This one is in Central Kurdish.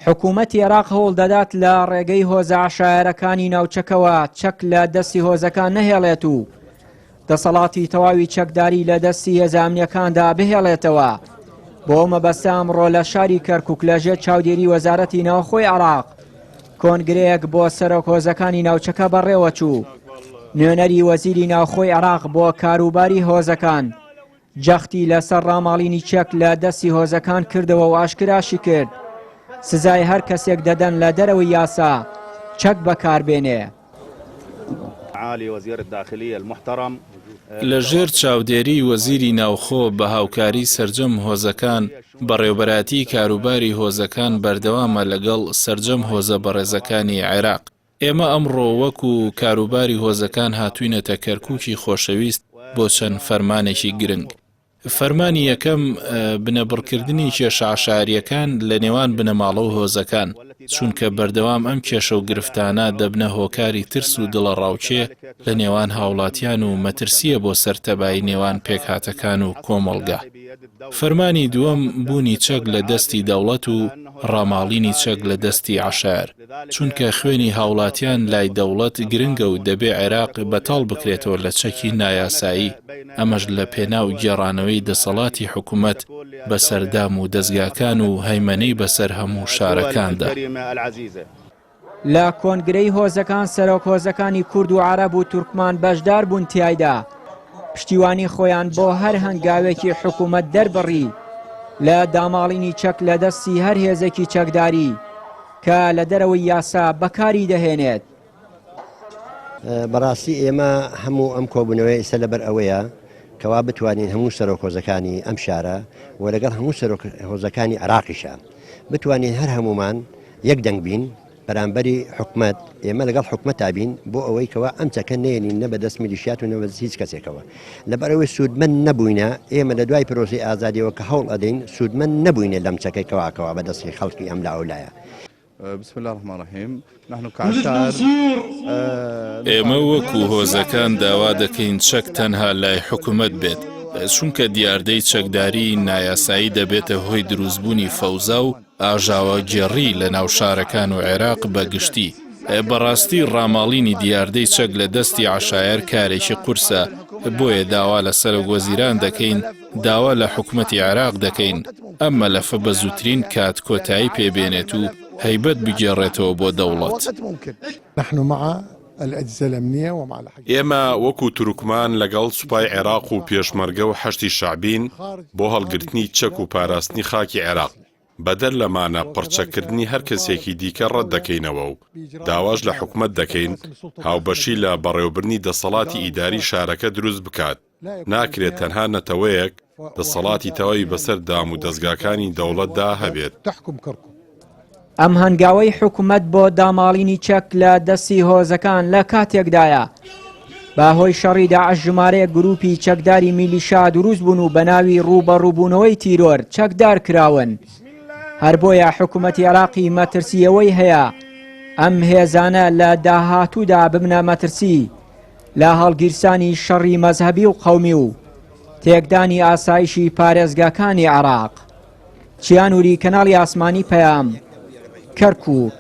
حکوومەتی عێراق هەوڵ دەدات لە ڕێگەی هۆزە عەشایەرەکانی ناوچەکەوە چەک لە دەستی هۆزەکان نەهێڵێت و دەسەڵاتی تەواوی چەکداری لە دەستی هێزە ئەمنیەکاندا بهێڵێتەوە. بۆ ئەو مەبەستە ئەمڕۆ لە شاری کەرکوک لە ژێر چاودێری وەزارەتی ناوخۆی عێراق کۆنگرەیەک بۆ سەرۆک هۆزەکانی ناوچەکە بەڕێوەچوو. نوێنەری وەزیری ناوخۆی عێراق بۆ کاروباری هۆزەکان جەختی لەسەر ڕاماڵینی چەک لە دەستی هۆزەکان کردەوە و ئاشکراشی کرد سزای هەر کەسێک دەدەن لە دەرەوەی یاسا چەک بەکاربێنێ. لە ژێر چاودێریی وەزیری ناوخۆ بە هاوکاری سەرجەم هۆزەکان، بەڕێوبەرایەتی کاروباری هۆزەکان بەردەوامە لەگەڵ سەرجەم هۆزە بەڕێزەکانی عێراق. ئێمە ئەمڕۆ وەکو کاروباری هۆزەکان هاتووینەتە کەرکووکی خۆشەویست بۆ چەند فەرمانێکی گرنگ. فەرمانی یەکەم، بنەبڕکردنی کێشە عەشایەرییەکان لە نێوان بنەماڵە و هۆزەکان، چونکە بەردەوام ئەم کێشە و گرفتانە دەبنە هۆکاری ترس و دڵەڕاوکێ لە نێوان هاوڵاتیان و مەترسییە بۆ سەر تەبایی نێوان پێکهاتەکان و کۆمەڵگا. فەرمانی دووەم، بوونی چەک لە دەستی دەوڵەت و ڕاماڵینی چەک لە دەستی عەشایەر. چونکە خوێنی هاوڵاتیان لای دەوڵەت گرنگە و دەبێ عێراق بەتاڵ بکرێتەوە لە چەکی نایاسایی، ئەمەش لە پێناو گێڕانەوەی دەسەڵاتی حکومەت بەسەر دام و دەزگاکان و هەیمەنەی بەسەر هەموو شارەکاندا. لە کۆنگرەی هۆزەکان سەرۆک هۆزەکانی کورد و عەرەب و تورکمان بەشدار بوون تیایدا پشتیوانی خۆیان بۆ هەر هەنگاوێکی حکوومەت دەربڕی لە داماڵینی چەک لە دەستی هەر هێزێکی چەکداری کە لە دەرەوەی یاسا بەکاری دەهێنێت. بەڕاستی ئێمە هەموو ئەم کۆبوونەوەی ئیستا لەبەر ئەوەیە کەوا بتوانین هەموو سەرۆک هۆزەکانی ئەم شارە و لەگەڵ هەموو سەرۆک هۆزەکانی عێراقیشە بتوانین هەر هەمومان یەک دەنگ بین بەرامبەری حکومەت، ئێمە لەگەڵ حکومەتا بین بۆ ئەوەی کەوا ئەم چەکە نەیەنین نە بەدەست میلیشیات و نە بەدەست هیچ کەسێکەوە. لەبەرئەوەی سوودمەند نەبووینە، ئێمە لە دوای پرۆسەی ئازادیەوە کە هەوڵ ئەدەین سوودمەند نەبووینە لەم چەکەی کەوا کەوا بەدەستی خەڵکی ئەم لا ئەولایە. بسم اللە الرحمن الرحیم نحن كعشائر ئێمە وەکو هۆزەکان داوا دەکەین چەک تەنها لای حکومەت بێت، چونکە دیاردەی چەکداری نایاسایی دەبێتە هۆی دروستبوونی فەوزا و ئاژاوەگێڕی لە ناو شارەکان و عێراق بە گشتی. بەڕاستی ڕاماڵینی دیاردەی چەک لە دەستی عەشایەر کارێکی قورسە، بۆیە داوا لە سەرۆک وەزیران دەکەین، داوا لە حکومەتی عێراق دەکەین ئەم مەلەفە بە زووترین کات کۆتایی پێ بێنێت و هەیبەت بگێڕێتەوە بۆ دەوڵەت. ئێمە وەکو تورکمان لەگەڵ سوپای عێراق و پێشمەرگە و حەشدی شەعبین بۆ هەڵگرتنی چەک و پاراستنی خاکی عێراق. بەدەر لەمانە پڕچەککردنی هەر کەسێکی دیکە ڕەتدەکەینەوە و داواش لە حکومەت دەکەین هاوبەشی لە بەڕێوەبردنی دەسەڵاتی ئیداری شارەکە دروست بکات، ناکرێت تەنها نەتەوەیەک دەسەڵاتی تەواوی بەسەر دام و دەزگاکانی دەوڵەتدا هەبێت. ئەم هەنگاوەی حکومەت بۆ داماڵینی چەک لە دەستی هۆزەکان لە کاتێکدایە بە هۆی شەڕی داعش ژمارەیەک گروپی چەکداری میلیشا دروست بوون و بە ناوی ڕووبەڕووبوونەوەی تیرۆر چەکدار کراون. هەر بۆیە حکومەتی عێراقی مەترسی ئەوەی هەیە ئەم هێزانە لە داهاتوودا ببنە مەترسی لە هەڵگیرسانی شەڕی مەزهەبی و قەومی و تێکدانی ئاسایشی پارێزگاکانی عێراق. چیا نوری کەناڵی ئاسمانی پەیام، کەرکوک.